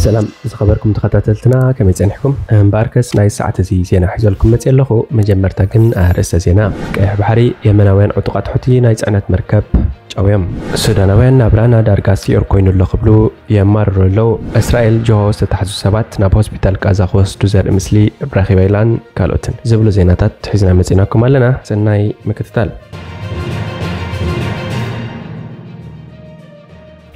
ሰላም ዝኸበርኩም ተኸታተልትና፣ ከመይ ጸኒሕኩም? እምበኣርከስ ናይ ሰዓት እዚ ዜና ሒዘልኩም መጽእ ኣለኹ። መጀመርታ ግን ኣርእስተ ዜና። ቀይሕ ባሕሪ፣ የመናውያን ዕጡቓት ሑቲ ናይ ጽዕነት መርከብ ጨውዮም። ሱዳናውያን ናብራና ዳርጋ ስዑር ኮይኑ ኣሎ ክብሉ የማርሩ ኣለዉ። እስራኤል ጅሆ ዝተታሕዙ ሰባት ናብ ሆስፒታል ቃዛ ክወስዱ ዘርኢ ምስሊ ረኺበ ኢላን ካልኦትን ዝብሉ ዜናታት ሒዝና መጺናኩም ኣለና። ሰናይ ምክትታል።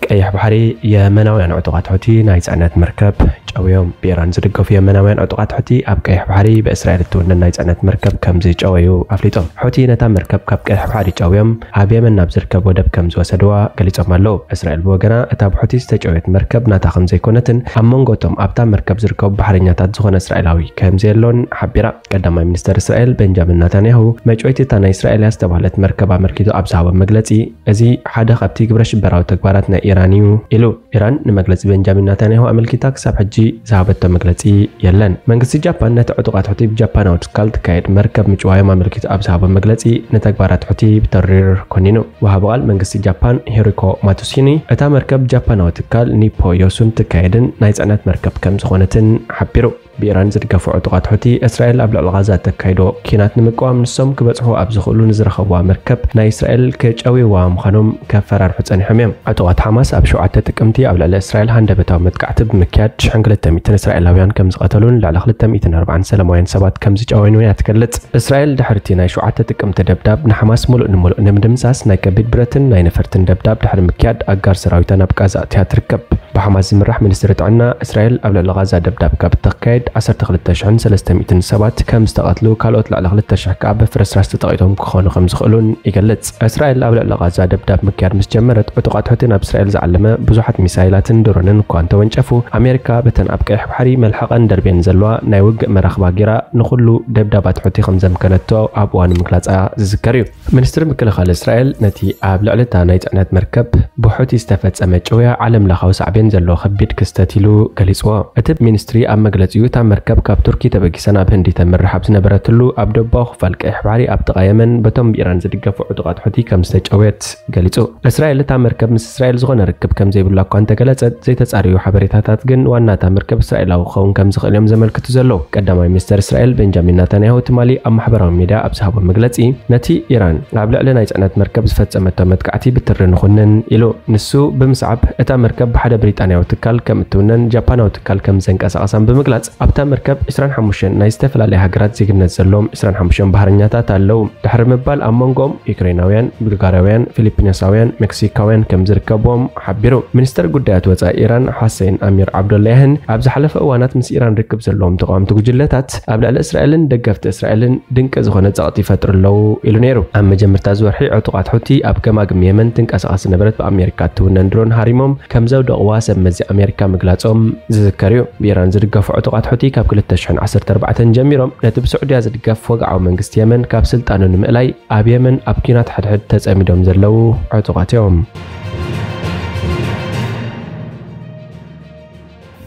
ቀይሕ ባሕሪ፣ የመናውያን ዕጡቓት ሑቲ ናይ ጽዕነት መርከብ ጨውዮም። ብኢራን ዝድገፉ የመናውያን ዕጡቓት ሑቲ ኣብ ቀይሕ ባሕሪ ብእስራኤል እትውነን ናይ ጽዕነት መርከብ ከም ዝጨወዩ ኣፍሊጦም። ሑቲ ነታ መርከብ ካብ ቀይሕ ባሕሪ ጨውዮም ኣብ የመን ናብ ዝርከብ ወደብ ከም ዝወሰድዋ ገሊጾም ኣለዉ። እስራኤል ብወገና እታ ብሑቲ ዝተጨወየት መርከብ ናታ ከም ዘይኮነትን ኣብ መንጎ እቶም ኣብታ መርከብ ዝርከቡ ባሕረኛታት ዝኾነ እስራኤላዊ ከም ዘየሎን ሓቢራ። ቀዳማይ ሚኒስተር እስራኤል ቤንጃሚን ናታንያሁ መጭወይቲ እታ ናይ እስራኤል እያ ዝተባህለት መርከብ ኣመልኪቱ ኣብ ዝሃቦ መግለጺ፣ እዚ ሓደ ካብቲ ግብረ ሽበራዊ ተግባራት ናይ ኢራን እዩ ኢሉ። ኢራን ንመግለጺ ቤንጃሚን ናታንያሁ ኣመልኪታ ክሳብ ሕጂ ዝሃበቶ መግለጺ የለን። መንግስቲ ጃፓን ነቲ ዕጡቓት ሑቲ ብጃፓናዊ ትካል ትካየድ መርከብ ምጭዋዮም ኣመልኪቱ ኣብ ዝሃቦ መግለጺ፣ ንተግባራት ሑቲ ብተሪር ኮኒኑ። ወሃቢ ቃል መንግስቲ ጃፓን ሂሪኮ ማቱሲኒ፣ እታ መርከብ ጃፓናዊ ትካል ኒፖ ዮሱን ትካየድን ናይ ጽዕነት መርከብ ከም ዝኾነትን ሓቢሩ። ብኢራን ዝድገፉ ዕጡቓት ሑቲ፣ እስራኤል ኣብ ልዕሊ ጋዛ እተካይዶ ኲናት ንምቅዋም ንሶም ክበጽሑ ኣብ ዝኽእሉ ንዝረኸብዋ መርከብ ናይ እስራኤል ክጨውይዋ ምዃኖም ከፈራርሑ ጸኒሖም እዮም። ዕጡቓት ሓማስ ኣብ ሸውዓተ ጥቅምቲ ኣብ ልዕሊ እስራኤል ሃንደበታዊ መጥቃዕቲ ብምክያድ ሽሕን ክልተ ሚእትን እስራኤላውያን ከም ዝቐተሉን ልዕሊ ክልተ ሚእትን ኣርባዓን ሰላማውያን ሰባት ከም ዝጨወዩን እያ ትገልጽ። እስራኤል ድሕርቲ ናይ ሸውዓተ ጥቅምቲ ደብዳብ ንሓማስ ሙሉእ ንሙሉእ ንምድምሳስ ናይ ከቢድ ብረትን ናይ ነፈርትን ደብዳብ ድሕሪ ምክያድ ኣጋር ሰራዊታ ናብ ቃዛ ኣትያ ትርከብ። ብሓማስ ዝምራሕ ሚኒስትሪ ጥዕና እስራኤል ኣብ ልዕሊ ጋዛ ደብዳብ ካብ እተካየድ ዓሰርተ ክልተ ሽሕን ሰለስተ ሚእትን ሰባት ከም ዝተቐትሉ፣ ካልኦት ልዕሊ ክልተ ሽሕ ከኣ ብፍርስራስ ተጠቒቶም ክኾኑ ከም ዝኽእሉን ይገልጽ። እስራኤል ኣብ ልዕሊ ጋዛ ደብዳብ ምክያድ ምስ ጀመረት፣ ዕጡቓት ሑቲ ናብ እስራኤል ዝዓለመ ብዙሓት ሚሳይላትን ድሮንን እኳ እንተወንጨፉ፣ ኣሜሪካ በተን ኣብ ቀይሕ ባሕሪ መልሕቐን ደርብየን ዘለዋ ናይ ውግእ መራኽባ ጌራ ንኹሉ ደብዳባት ሑቲ ከም ዘምከነቶ ኣብ እዋኑ ምግላጻ ዝዝከር እዩ። ሚኒስትሪ ምክልኻል እስራኤል ነቲ ኣብ ልዕሊ እታ ናይ ጽዕነት መርከብ ብሑቲ ዝተፈጸመ ጭውያ ዓለም ለኻዊ ሳዕቤን ዘለዎ ከቢድ ክስተት ኢሉ ገሊጽዎ። እቲ ሚኒስትሪ ኣብ መግለጺኡ፣ እታ መርከብ ካብ ቱርኪ ተበጊሳ ናብ ህንዲ ተምርሕ ኣብ ዝነበረትሉ ኣብ ደቡባዊ ክፋል ቀይሕ ባሕሪ ኣብ ጥቓ የመን በቶም ብኢራን ዝድገፉ ዕጡቓት ሑቲ ከም ዝተጨውየት ገሊጹ። እስራኤል እታ መርከብ ምስ እስራኤል ዝኾነ ርክብ ከም ዘይብላ እኳ እንተገለጸት፣ ዘይተጻረዩ ሓበሬታታት ግን ዋና እታ መርከብ እስራኤላዊ ክኸውን ከም ዝኽእል እዮም ዘመልክቱ ዘለዉ። ቀዳማይ ሚኒስተር እስራኤል ቤንጃሚን ናታንያሁ ትማሊ ኣብ ማሕበራዊ ሚድያ ኣብ ዝሃቦ መግለጺ፣ ነቲ ኢራን ኣብ ልዕሊ ናይ ጽዕነት መርከብ ዝፈጸመቶ መጥቃዕቲ ብትሪ ንኹንን ኢሉ። ንሱ ብምስዓብ፣ እታ መርከብ ብሓደ ብሪጣንያዊ ትካል ከም እትውነን ጃፓናዊ ትካል ከም ዘንቀሳቐሳን ብምግላጽ፣ ኣብታ መርከብ ዕስራን ሓሙሽተን ናይ ዝተፈላለያ ሃገራት ዜግነት ዘለዎም ዕስራን ሓሙሽተን ባህረኛታት ኣለዉ ድሕሪ ምባል፣ ኣብ መንጎኦም ዩክሬናውያን፣ ቡልጋርያውያን፣ ፊሊፒኖሳውያን፣ ሜክሲካውያን ከም ዝርከብዎም ሓቢሩ። ሚኒስተር ጉዳያት ወጻኢ ኢራን ሓሰይን ኣሚር ዓብዶላያህን ኣብ ዝሓለፈ እዋናት ምስ ኢራን ርክብ ዘለዎም ተቓወምቲ ጉጅለታት ኣብ ልዕሊ እስራኤልን ደገፍቲ እስራኤልን ድንቂ ዝኾነ ጸቕጢ ይፈጥሩ ኣለዉ ኢሉ ነይሩ። ኣብ መጀመርታ እዚ ወርሒ ዕጡቓት ሑቲ ኣብ ገማግም የመን ትንቀሳቐስ ዝነበረት ብኣሜሪካ እትውነን ድሮን ሃሪሞም ከም ዘውደቕዋ ሰብ መዚ ኣሜሪካ ምግላጾም ዝዝከር እዩ። ብኢራን ዝድገፉ ዕጡቓት ሑቲ ካብ ክልተ ሽሕን ዓሰርተ ኣርባዕተን ጀሚሮም ነቲ ብስዑድያ ዝድገፍ ወግዓዊ መንግስቲ የመን ካብ ስልጣኑ ንምእላይ ኣብ የመን ኣብ ኲናት ሕድሕድ ተጸሚዶም ዘለዉ ዕጡቓት እዮም።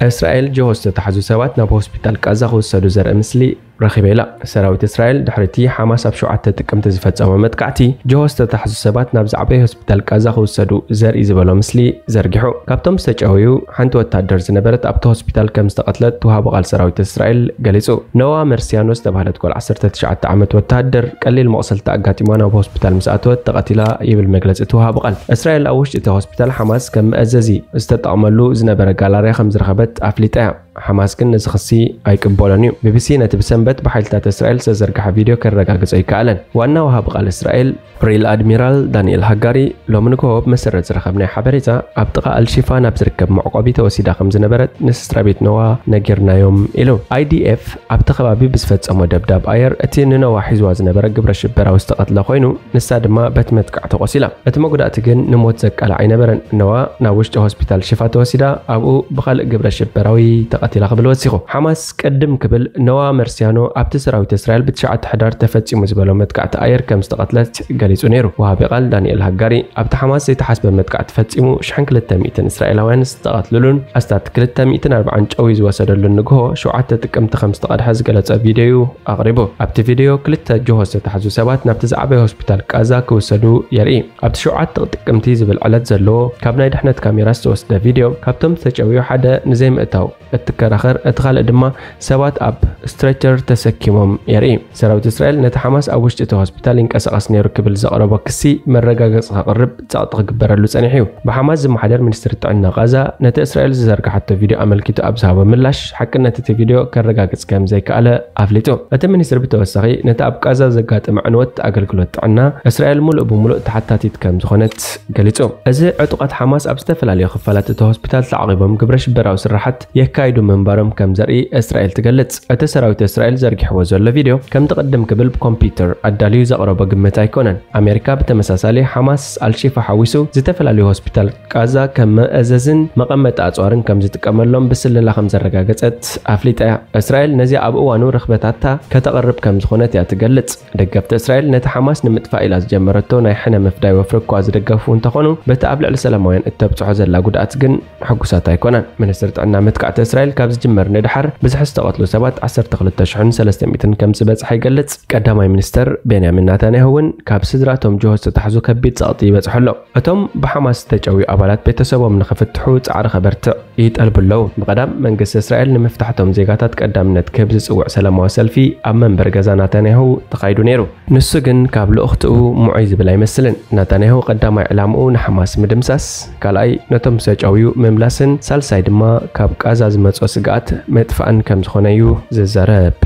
እስራኤል ጅሆ ዝተታሕዙ ሰባት ናብ ሆስፒታል ቃዛ ክውሰዱ ዘርኢ ምስሊ ረኺበ ኢላ። ሰራዊት እስራኤል ድሕሪ እቲ ሓማስ ኣብ ሸውዓተ ጥቅምቲ ዝፈጸሞ መጥቃዕቲ፣ ጅሆ ዝተታሕዙ ሰባት ናብ ዝዓበየ ሆስፒታል ቃዛ ክውሰዱ ዘርኢ ዝበሎ ምስሊ ዘርጊሑ። ካብቶም ዝተጨወዩ ሓንቲ ወታደር ዝነበረት ኣብቲ ሆስፒታል ከም ዝተቐትለት ወሃቢ ቃል ሰራዊት እስራኤል ገሊጹ። ኖዋ መርሲያኖ ዝተባህለት ጓል ዓሰርተ ትሽዓተ ዓመት ወታደር ቀሊል መቑሰልቲ ኣጋጢማ ናብ ሆስፒታል ምስ ኣተወት ተቐቲላ ይብል መግለጺ እቲ ወሃቢ ቃል። እስራኤል ኣብ ውሽጢ እቲ ሆስፒታል ሓማስ ከም መእዘዚ ዝተጠቕመሉ ዝነበረ ጋላርያ ከም ዝረኸበት ኣፍሊጣ እያ። ሓማስ ግን ነዚ ክሲ ኣይቅበሎን እዩ። ቢቢሲ ነቲ ብሰንበት ብሓይልታት እስራኤል ዝተዘርግሐ ቪድዮ ከረጋግጾ ኣይከኣለን። ዋና ወሃቢ ቃል እስራኤል ሪል ኣድሚራል ዳንኤል ሃጋሪ ሎሚ ንግሆ ብመሰረት ዝረኸብናዮ ሓበሬታ፣ ኣብ ጥቓ ኣልሺፋ ናብ ዝርከብ መዕቆቢ ተወሲዳ ከም ዝነበረት ንስድራ ቤት ኖዋ ነጊርናዮም ኢሉ። ኣይዲኤፍ ኣብቲ ከባቢ ብዝፈጸሞ ደብዳብ ኣየር፣ እቲ ንኖዋ ሒዝዋ ዝነበረ ግብረ ሽበራዊ ዝተቐትለ ኮይኑ፣ ንሳ ድማ በቲ መጥቃዕቲ ቆሲላ። እቲ መጉዳእቲ ግን ንሞት ዘቃልዕ ኣይነበረን። ኖዋ ናብ ውሽጢ ሆስፒታል ሽፋ ተወሲዳ፣ ኣብኡ ብኻልእ ግብረ ሽበራዊ ተቐ- ኢላ ክብል ወሲኹ። ሓማስ ቅድም ክብል ኖዋ መርሲያኖ ኣብቲ ሰራዊት እስራኤል ብትሽዓተ ሕዳር ተፈጺሙ ዝበሎ መጥቃዕቲ ኣየር ከም ዝተቐትለት ገሊጹ ነይሩ። ወሃቢ ቃል ዳንኤል ሃጋሪ ኣብቲ ሓማስ ዘይተሓስበ መጥቃዕቲ ፈጺሙ ሽሕን ክልተ ሚእትን እስራኤላውያን ዝተቐትልሉን ኣስታት ክልተ ሚእትን ኣርባዓን ጨዊ ዝወሰደሉን ንግሆ ሸውዓተ ጥቅምቲ ከም ዝተቐድሐ ዝገለጸ ቪድዮ ኣቕሪቡ። ኣብቲ ቪድዮ ክልተ ጅሆ ዝተታሕዙ ሰባት ናብቲ ዝዓበየ ሆስፒታል ቃዛ ክውሰዱ የርኢ። ኣብቲ ሸውዓተ ጥቅምቲ ዝብል ዕለት ዘለዎ ካብ ናይ ድሕነት ካሜራ ዝተወስደ ቪድዮ ካብቶም ዝተጨውዩ ሓደ ንዘይምእታው እትከራኸር፣ እቲ ካልእ ድማ ሰባት ኣብ ስትሬቸር ተሰኪሞም የርኢ። ሰራዊት እስራኤል ነቲ ሓማስ ኣብ ውሽጢ እቲ ሆስፒታል ይንቀሳቐስ ነይሩ ክብል ዘቕረቦ ክሲ መረጋገጺ ከቕርብ ጸቕጢ ክግበረሉ ጸኒሑ እዩ። ብሓማስ ዝመሓደር ሚኒስትሪ ጥዕና ቃዛ ነቲ እስራኤል ዝዘርግሓቶ ቪድዮ ኣመልኪቱ ኣብ ዝሃቦ ምላሽ፣ ሓቅነት እቲ ቪድዮ ከረጋግጽ ከም ዘይከኣለ ኣፍሊጡ። እቲ ሚኒስትሪ ብተወሳኺ ነቲ ኣብ ቃዛ ዘጋጠመ ዕንወት ኣገልግሎት ጥዕና እስራኤል ሙሉእ ብሙሉእ ተሓታቲት ከም ዝኾነት ገሊጹ። እዚ ዕጡቓት ሓማስ ኣብ ዝተፈላለዩ ክፋላት እቲ ሆስፒታል ተዓቒቦም ግብረ ሽበራዊ ስራሓት የካይዱ ምንባሮም ከም ዘርኢ እስራኤል ትገልጽ። እቲ ሰራዊት እስራኤል ዘርጊሕዎ ዘሎ ቪድዮ ከምቲ ቅድም ክብል ብኮምፒውተር ኣዳልዩ ዘቕረቦ ግምት ኣይኮነን። ኣሜሪካ ብተመሳሳሊ ሓማስ ኣልሺፋ ሓዊሱ ዝተፈላለዩ ሆስፒታል ቃዛ ከም መእዘዝን መቐመጢ ኣጽዋርን ከም ዝጥቀመሎም ብስለላ ከም ዘረጋገጸት ኣፍሊጣ እያ። እስራኤል ነዚ ኣብ እዋኑ ርኽበታታ ከተቕርብ ከም ዝኾነት እያ ትገልጽ። ደገፍቲ እስራኤል ነቲ ሓማስ ንምጥፋእ ኢላ ዝጀመረቶ ናይ ሕነ ምፍዳይ ወፍሪ እኳ ዝደገፉ እንተኾኑ፣ በቲ ኣብ ልዕሊ ሰላማውያን እተብጽሖ ዘላ ጉድኣት ግን ሕጉሳት ኣይኮናን። ሚኒስትሪ ጥዕና መጥቃዕቲ እስራኤል ካብ ዝጅመር ንድሓር ብዝሒ ዝተቐትሉ ሰባት ዓሰርተ ክልተ ሽሕን ሰለስተ ሚእትን ከም ዝበጽሐ ይገልጽ። ቀዳማይ ሚኒስተር ቤንያሚን ናታንያሁ እውን ካብ ስድራ እቶም ጅሆ ዝተታሕዙ ከቢድ ጸቕጢ ይበጽሖ ኣሎ። እቶም ብሓማስ ዝተጨውዩ ኣባላት ቤተሰቦም ንኽፍትሑ ጻዕሪ ከበርትዕ ይጠልቡ ኣለዉ። ብቐዳም መንግስቲ እስራኤል ንምፍታሕቶም ዜጋታት ቀዳምነት ክህብ ዝጽውዕ ሰላማዊ ሰልፊ ኣብ መንበሪ ገዛ ናታንያሁ ተኻይዱ ነይሩ። ንሱ ግን ካብ ልእኽትኡ ምዑይ ዝብል ኣይመስልን። ናታንያሁ ቀዳማይ ዕላምኡ ንሓማስ ምድምሳስ፣ ካልኣይ ነቶም ዝተጨውዩ ምምላስን ሳልሳይ ድማ ካብ ቃዛ ዝመጾ ስግኣት ምጥፋእን ከም ዝኾነ እዩ ዝዛረብ።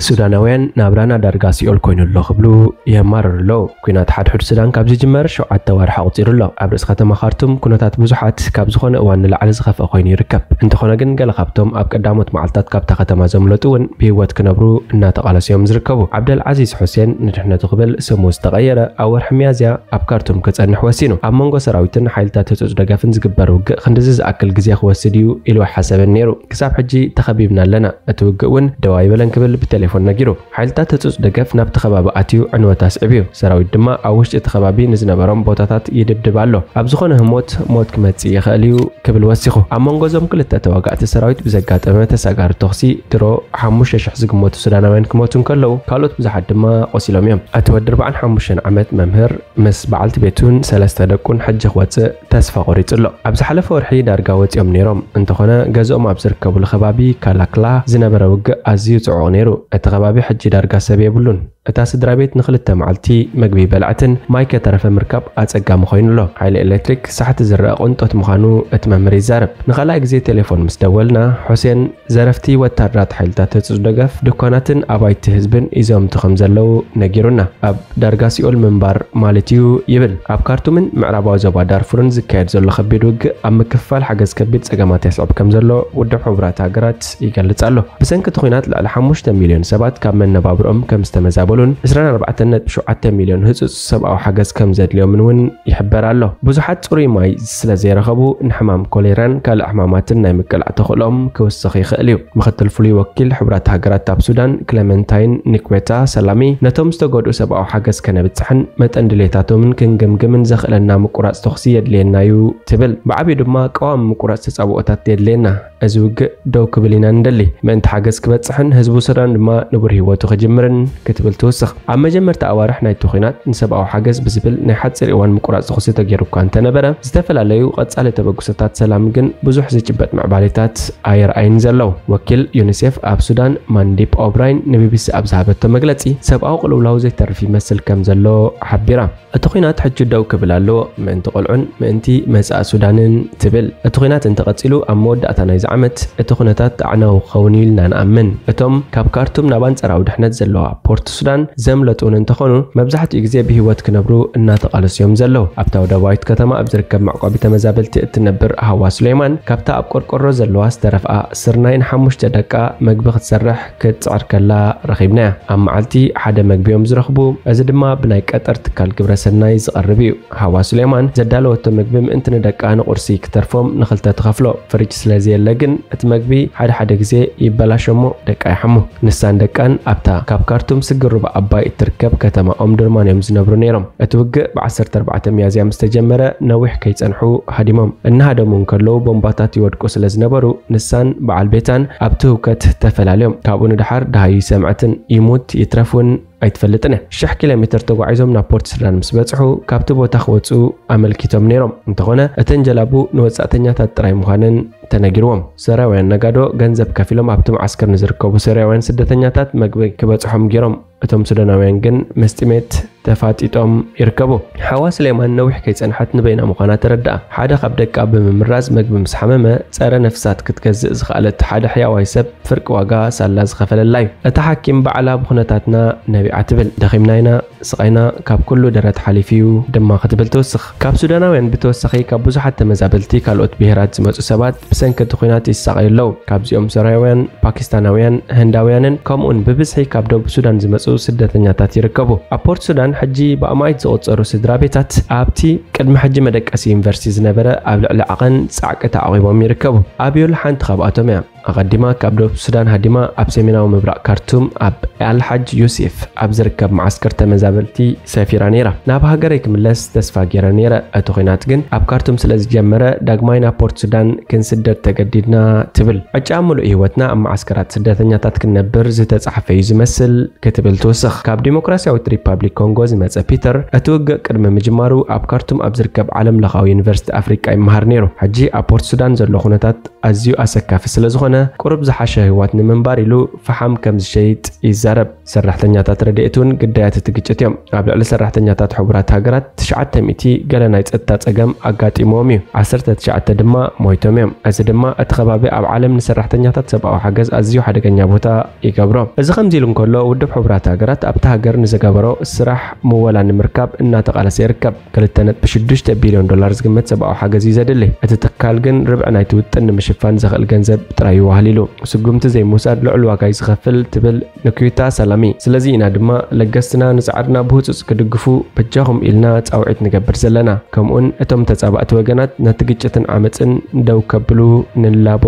ሱዳናውያን ናብራና ዳርጋ ሲኦል ኮይኑ ኣሎ ክብሉ የማርሩ ኣለዉ። ኲናት ሓድሕድ ሱዳን ካብ ዝጅመር ሸውዓተ ኣዋርሕ ኣቑጺሩ ኣሎ። ኣብ ርእሲ ከተማ ካርቱም ኩነታት ብዙሓት ካብ ዝኾነ እዋን ንላዕሊ ዝኸፍአ ኮይኑ ይርከብ። እንተኾነ ግን ገለ ካብቶም ኣብ ቀዳሞት መዓልታት ካብታ ከተማ ዘምለጡ እውን ብህይወት ክነብሩ እናተቓለሱ እዮም ዝርከቡ። ዓብደል ዓዚዝ ሑሴን ንድሕነቱ ክብል ስሙ ዝተቐየረ ኣብ ወርሒ ሚያዝያ ኣብ ካርቱም ክጸንሕ ወሲኑ። ኣብ መንጎ ሰራዊትን ሓይልታት ህጹጽ ደገፍን ዝግበር ውግእ ክንድዚ ዝኣክል ግዜ ክወስድ እዩ ኢሉ ኣይሓሰበን ነይሩ። ክሳብ ሕጂ ተኸቢብና ኣለና፣ እቲ ውግእ እውን ደው ኣይበለን ክብል ብቴሌፎን ነጊሩ። ሓይልታት ህጹጽ ደገፍ ናብቲ ከባቢ ኣትዩ ዕንወት ኣስዒቡ እዩ። ሰራዊት ድማ ኣብ ውሽጢ እቲ ከባቢ ንዝነበሮም ቦታታት ይድብድብ ኣሎ። ኣብ ዝኾነ ህሞት ሞት ክመጽእ ይኽእል እዩ ክብል ወሲኹ። ኣብ መንጎ እዞም ክልተ ተዋጋእቲ ሰራዊት ብዘጋጠመ ተሳጋሪ ተኹሲ ድሮ ሓሙሽተ ሽሕ ዝግመቱ ሱዳናውያን ክሞቱ እንከለዉ፣ ካልኦት ብዙሓት ድማ ቆሲሎም እዮም። እቲ ወዲ ኣርባዓን ሓሙሽተን ዓመት መምህር ምስ በዓልቲ ቤቱን ሰለስተ ደቁን ሕጂ ክወጽእ ተስፋ ቆሪጹ ኣሎ። ኣብ ዝሓለፈ ወርሒ ዳርጋ ወጺኦም ነይሮም። እንተኾነ ገዝኦም ኣብ ዝርከቡሉ ከባቢ ካላክላ ዝነበረ ውግእ ኣዝዩ ጽዑቕ ነይሩ። እቲ ከባቢ ሕጂ ዳርጋ ሰብ የብሉን። እታ ስድራ ቤት ንኽልተ መዓልቲ መግቢ በልዐትን ማይ ከተረፈ ምርካብ ኣጸጋሚ ኮይኑ ኣሎ። ሓይሊ ኤሌክትሪክ ሳሕቲ ዝረኣ ቅንጦት ምዃኑ እቲ መምህር ይዛረብ። ንኻልኣይ ግዜ ቴሌፎን ምስ ደወልና፣ ሑሴን ዘረፍቲ ወታደራት ሓይልታት ህጹጽ ደገፍ ድኳናትን ኣባይቲ ህዝብን ይዘምቱ ከም ዘለዉ ነጊሩና። ኣብ ዳርጋ ሲኦል ምንባር ማለት እዩ ይብል። ኣብ ካርቱምን ምዕራባዊ ዞባ ዳርፉርን ዝካየድ ዘሎ ከቢድ ውግእ ኣብ ምክፍፋል ሓገዝ ከቢድ ጸገማት የስዕብ ከም ዘሎ ውድብ ሕቡራት ሃገራት ይገልጽ ኣሎ። ብሰንኪ እቲ ኲናት ልዕሊ ሓሙሽተ ሚልዮን ሰባት ካብ መነባብሮኦም ከም ዝተመዛበሉን ዕስራን ኣርባዕተን ነጥቢ ሸውዓተ ሚልዮን ህጹጽ ሰብኣዊ ሓገዝ ከም ዘድልዮምን እውን ይሕበር ኣሎ። ብዙሓት ጽሩይ ማይ ስለ ዘይረኸቡ ንሕማም ኮሌራን ካልእ ሕማማትን ናይ ምቅላዕ ተኽእሎኦም ክውስኽ ይኽእል እዩ። ምኽትል ፍሉይ ወኪል ሕቡራት ሃገራት ኣብ ሱዳን ክለመንታይን ኒክዌታ ሰላሚ ነቶም ዝተጎድኡ ሰብኣዊ ሓገዝ ከነብጽሕን መጠን ድሌታቶምን ክንግምግምን ዘኽእለና ምቁራጽ ተኹሲ የድልየና እዩ ትብል። ብዓብዩ ድማ ቀዋሚ ምቁራጽ ተጻብኦታት የድልየና። እዚ ውግእ ደው ክብል ኢና ንደሊ። ምእንቲ ሓገዝ ክበጽሕን ህዝቡ ሱዳን ድማ ንቡር ህይወቱ ክጅምርን ክትብል ትውስኽ። ኣብ መጀመርታ ኣዋርሕ ናይቲ ኲናት ንሰብኣዊ ሓገዝ ብዝብል ናይ ሓጺር እዋን ምቁራጽ ተኹሲ ተገይሩ እኳ እንተነበረ፣ ዝተፈላለዩ ቀጻሊ ተበግሶታት ሰላም ግን ብዙሕ ዝጭበጥ ምዕባሌታት ኣየርኣይን ዘለዉ። ወኪል ዩኒሴፍ ኣብ ሱዳን ማንዲፕ ኦብራይን ንቢቢሲ ኣብ ዝሃበቶ መግለጺ፣ ሰብኣዊ ቅልውላው ዘይተርፍ ይመስል ከም ዘሎ ሓቢራ። እቲ ኲናት ሕጂ ደው ክብል ኣለዎ፣ ምእንቲ ቆልዑን ምእንቲ መጻኢ ሱዳንን ትብል። እቲ ኲናት እንተቐጺሉ፣ ኣብ መወዳእታ ናይዚ ዓመት እቲ ኩነታት ኣዕናዊ ክኸውን እዩ ኢልና ንኣምን። እቶም ካብ ካርቱም ናብ ኣንጻራዊ ድሕነት ዘለዋ ፖርት ሱዳን ዘምለጡን እንተኾኑ፣ መብዛሕትኡ ግዜ ብህይወት ክነብሩ እናተቓለሱ እዮም ዘለዉ። ኣብታ ወደባዊት ከተማ ኣብ ዝርከብ መዕቆቢ ተመዛበልቲ እትነብር ሃዋ ሱሌማን፣ ካብታ ኣብ ቆርቆሮ ዘለዋ ዝተረፍኣ ስርናይ ንሓሙሽተ ደቃ መግቢ ክትሰርሕ ክትጽዕር ከላ ረኺብናያ። ኣብ መዓልቲ ሓደ መግቢ እዮም ዝረኽቡ፣ እዚ ድማ ብናይ ቀጠር ትካል ግብረ ሰናይ ዝቐርብ እዩ። ሃዋ ሱሌማን ዘዳለወቶ መግቢ ምእንቲ ንደቃ ንቁርሲ ክተርፎም ንኽልተ ትኸፍሎ። ፍሪጅ ስለ ዘየለ ግን እቲ መግቢ ሓደ ሓደ ግዜ ይበላሾ እሞ ደቃ ይሓሙ። ንሳን ደቃን ኣብታ ካብ ካርቱም ስግር ሩባ ኣባይ እትርከብ ከተማ ኦምድርማን እዮም ዝነብሩ ነይሮም። እቲ ውግእ ብ ዓሰርተ ኣርባዕተ ሚያዝያ ምስ ተጀመረ ነዊሕ ከይጸንሑ ሃዲሞም። እናሃደሙ እንከለዉ ቦምባታት ይወድቁ ስለ ዝነበሩ ንሳን በዓል ቤታን ኣብቲ ህውከት ተፈላልዮም። ካብኡ ንደሓር ደሃዩ ይሰምዐትን ይሙት ይትረፍ እውን ኣይትፈልጥን እያ። ሽሕ ኪሎ ሜትር ተጓዒዞም ናብ ፖርት ሱዳን ምስ በጽሑ ካብቲ ቦታ ክወጹ ኣመልኪቶም ነይሮም። እንተኾነ እተን ጀላቡ ንወጻእተኛታት ጥራይ ምዃነን ተነጊርዎም። ሶርያውያን ነጋዶ ገንዘብ ከፊሎም ኣብቲ መዓስከር ንዝርከቡ ሶርያውያን ስደተኛታት መግቢ ክበጽሖም ገይሮም። እቶም ሱዳናውያን ግን ምስ ጥሜት ተፋጢጦም ይርከቡ። ሓዋ ስሌማን ነዊሕ ከይጸንሐት ንበይና ምዃና ተረድኣ። ሓደ ካብ ደቃ ብምምራዝ መግቢ ምስ ሓመመ ጸረ ነፍሳት ክትገዝእ ዝኸኣለት ሓደ ሕያዋይ ሰብ ፍርቂ ዋጋ ሳላ ዝኸፈለላ እዩ። እታ ሓኪም ባዕላ ብኹነታትና ነቢዓ ትብል። ደኺምና ኢና፣ ስቓይና ካብ ኩሉ ደረት ሓሊፉ እዩ ድማ ክትብል ትውስኽ። ካብ ሱዳናውያን ብተወሳኺ ካብ ብዙሓት ተመዛበልቲ ካልኦት ብሄራት ዝመጹ ሰባት ብሰንኪ እቲ ኲናት ይሳቐዩ ኣለዉ። ካብዚኦም ሶርያውያን፣ ፓኪስታናውያን፣ ህንዳውያንን ከምኡውን ብብዝሒ ካብ ደቡብ ሱዳን ዝመጹ ስደተኛታት ይርከቡ። ኣብ ፖርት ሱዳን ሕጂ ብኣማኢት ዝቑጸሩ ስድራ ቤታት ኣብቲ ቅድሚ ሕጂ መደቀሲ ዩኒቨርሲቲ ዝነበረ ኣብ ልዕሊ ዓቐን ጻዕቂ ተዓቒቦም ይርከቡ። ኣብዮል ሓንቲ ካብኣቶም እያ። ኣቐዲማ ካብ ደቡብ ሱዳን ሃዲማ ኣብ ሰሜናዊ ምብራቕ ካርቱም ኣብ ኣልሓጅ ዩሴፍ ኣብ ዝርከብ መዓስከር ተመዛበልቲ ሰፊራ ነይራ። ናብ ሃገረይ ክምለስ ተስፋ ገይረ ነይረ። እቲ ኲናት ግን ኣብ ካርቱም ስለ ዝጀመረ ዳግማይ ናብ ፖርት ሱዳን ክንስደድ ተገዲድና ትብል። ዕጫ ምሉእ ህይወትና ኣብ መዓስከራት ስደተኛታት ክንነብር ዝተጻሕፈ እዩ ዝመስል ክትብል ትውስኽ። ካብ ዲሞክራሲያዊት ሪፓብሊክ ኮንጎ ዝመጸ ፒተር እቲ ውግእ ቅድሚ ምጅማሩ ኣብ ካርቱም ኣብ ዝርከብ ዓለም ለኻዊ ዩኒቨርሲቲ ኣፍሪቃ ይመሃር ነይሩ። ሕጂ ኣብ ፖርት ሱዳን ዘሎ ኩነታት ኣዝዩ ኣሰካፊ ስለ ዝኾነ ቁሩብ ዝሓሸ ህይወት ንምንባር ኢሉ ፈሓም ከም ዝሸይጥ ይዛረብ። ሰራሕተኛታት ረድኤት እውን ግዳያት እቲ ግጭት እዮም። ኣብ ልዕሊ ሰራሕተኛታት ሕቡራት ሃገራት ትሽዓተ ሚእቲ ገለ ናይ ጸጥታ ጸገም ኣጋጢምዎም እዩ። ዓሰርተ ትሽዓተ ድማ ሞይቶም እዮም። እዚ ድማ እቲ ከባቢ ኣብ ዓለም ንሰራሕተኛታት ሰብኣዊ ሓገዝ ኣዝዩ ሓደገኛ ቦታ ይገብሮ። እዚ ከምዚ ኢሉ እንከሎ ውድብ ሕቡራት ሃገራት ኣብታ ሃገር ንዝገበሮ ስራሕ ምወላ ንምርካብ እናተቓለሰ ይርከብ። ክልተ ነጥቢ ሽዱሽተ ቢልዮን ዶላር ዝግመት ሰብኣዊ ሓገዝ እዩ ዘድሊ። እቲ ትካል ግን ርብዒ ናይቲ ውጥን ንምሽፋን ዘኽእል ገንዘብ ጥራይ ይዋህል ኢሉ። ስጉምቲ ዘይምውሳድ ልዑል ዋጋ እዩ ዝኸፍል ትብል ንኩይታ ሰላሚ። ስለዚ ኢና ድማ ለገስትና ንጻዕርና ብህጹጽ ክድግፉ በጃኹም ኢልና ጻውዒት ንገብር ዘለና። ከምኡውን እቶም ተጻባእቲ ወገናት ነቲ ግጭትን ዓመጽን ደው ከብሉ ንላቦ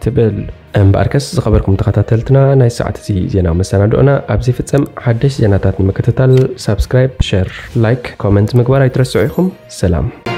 ትብል። እምበኣርከስ ዝኸበርኩም ተኸታተልትና ናይ ሰዓት እዚ ዜናዊ መሰናድኦና ኣብዚ ፍጸም። ሓደሽ ዜናታት ንምክትታል ሳብስክራይብ፣ ሸር፣ ላይክ፣ ኮመንት ምግባር ኣይትረስዑ ኢኹም። ሰላም።